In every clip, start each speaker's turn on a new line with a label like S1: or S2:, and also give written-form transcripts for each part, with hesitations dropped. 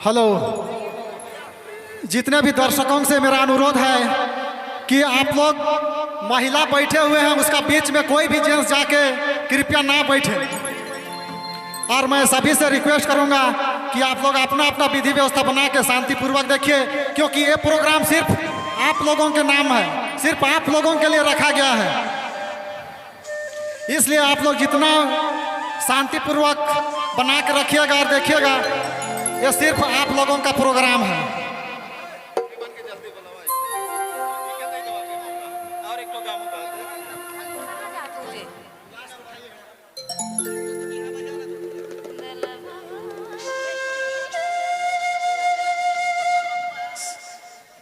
S1: हेलो, जितने भी दर्शकों से मेरा अनुरोध है कि आप लोग महिला बैठे हुए हैं, उसका बीच में कोई भी जेंट्स जाके कृपया ना बैठे। और मैं सभी से रिक्वेस्ट करूंगा कि आप लोग अपना अपना विधि व्यवस्था बना के शांतिपूर्वक देखिए, क्योंकि ये प्रोग्राम सिर्फ आप लोगों के नाम है, सिर्फ आप लोगों के लिए रखा गया है। इसलिए आप लोग जितना शांतिपूर्वक बना के रखिएगा और देखिएगा, ये सिर्फ आप लोगों का प्रोग्राम है।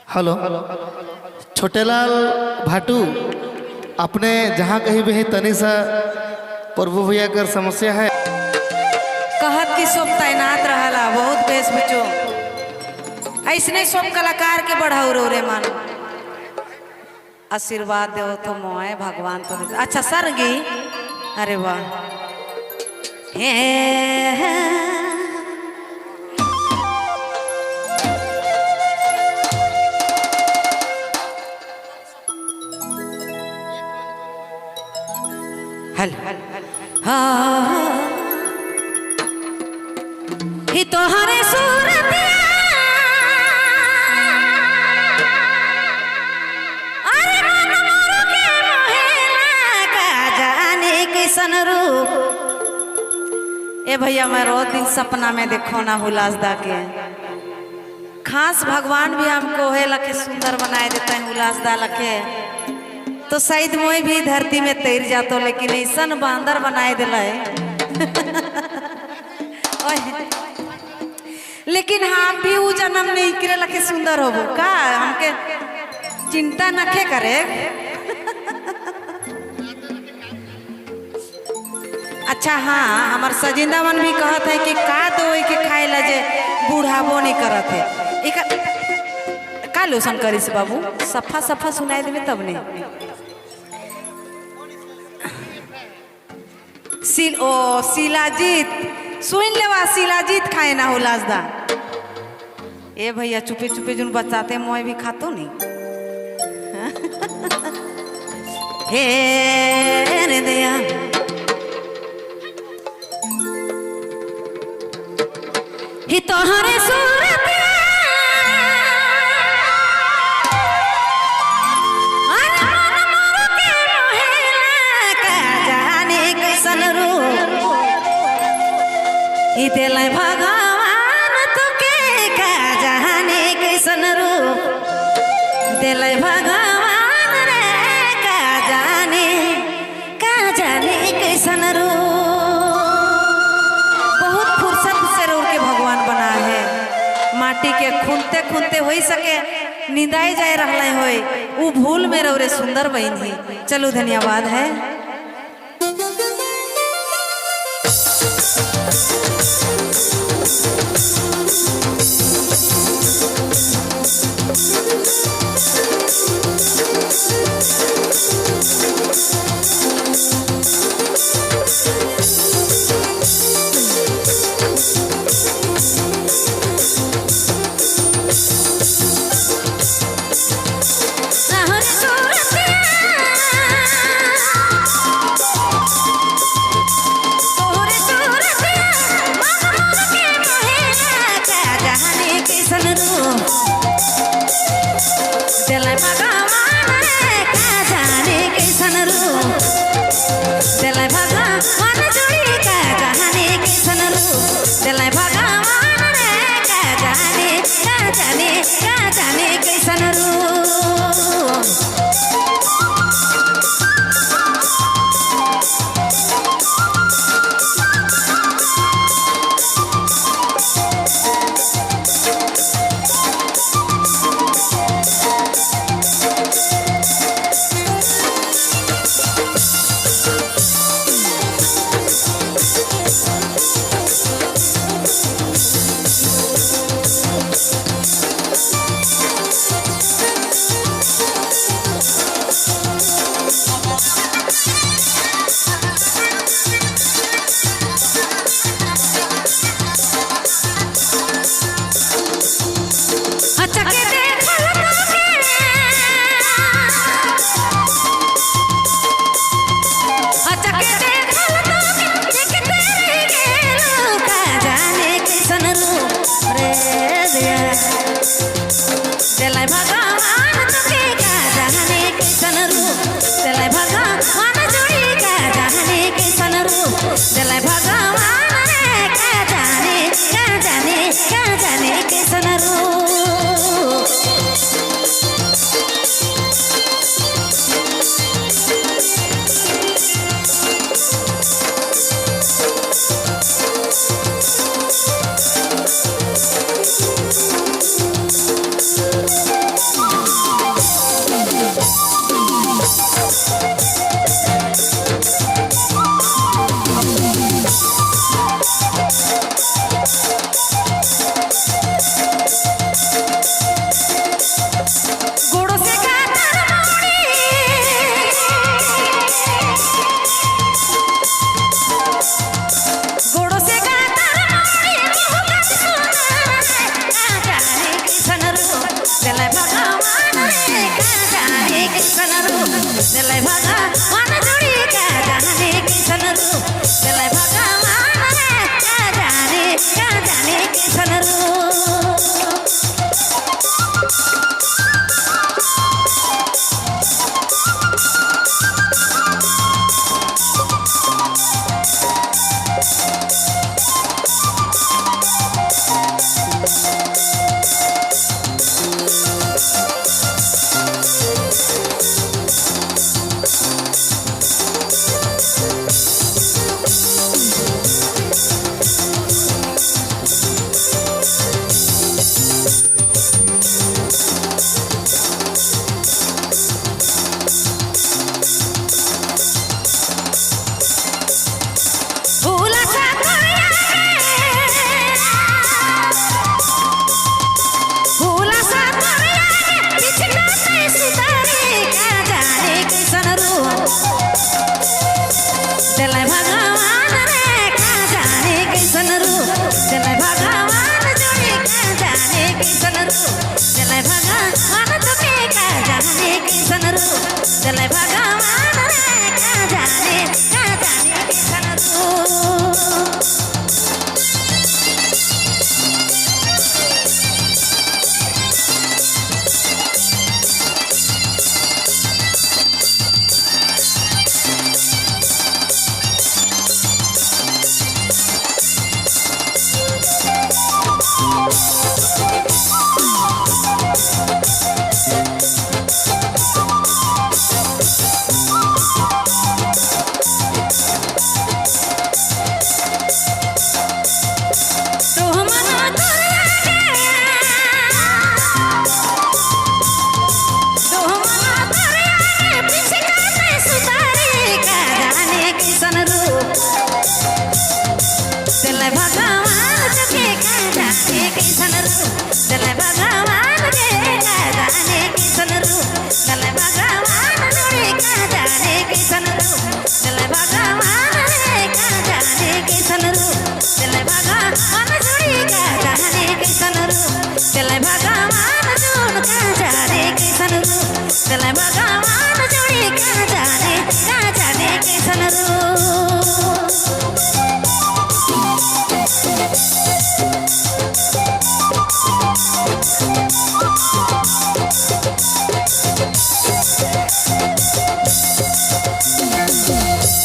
S2: हेलो छोटेलाल भाटू, अपने जहाँ कहीं भी है तनी सा प्रभु भैया कर समस्या है।
S3: कहत की सब तैनात रहला बहुत बेस बचो, ऐसने सब कलाकार के बढ़ाऊ रो रे मान आशीर्वाद दो तो मोए भगवान तो। अच्छा सरगी, अरे वाह, हे हल हाँ ही तोहरे सूरतिया, अरे मन मोर के मोहेला का जाने कैसन रूप। ए भैया मैं रोज दिन सपना में देखो ना हुलासदा के, खास भगवान भी हमको हे लखे सुंदर बनाए देते हैं हुलासदा लखे, तो शायद मोई भी धरती में तैर जातो, लेकिन ऐसा बांदर बनाए दिला है। लेकिन हम भी वो जन्म नहीं करे लखे सुंदर होबो का, हमके चिंता नखे करे। अच्छा हाँ, हमार सजिंदा मन भी कहत है कि का दो के खाए ला जे बूढ़ाबो नहीं करत है। एक का लोसन करिस बाबू, सफा सफा सुनाई देवे तब नहीं। ओ शिलाजीत सुन लेवा, शिलाजीत खाए ना हुलासदा। ए भैया चुपे चुपे जुन बचाते मोए भी खातो नहीं। हे रे दया ही तोहरे सूरत, अरे मन मोर के मोहेला का जाने कैसन रूप ही देलै भगवान तुके, का जाने कैसन रूप देलै भगवान रे, का जाने कैसन रूप। बहुत फुर्सत से रोड के भगवान बना है, माटी के खुनते खुनते हो सके निंदाई जाए रहले होई, उ भूल में रौरे सुंदर बहन ही। चलो धन्यवाद है। तोहरे सूरतिया। दिले भगवान।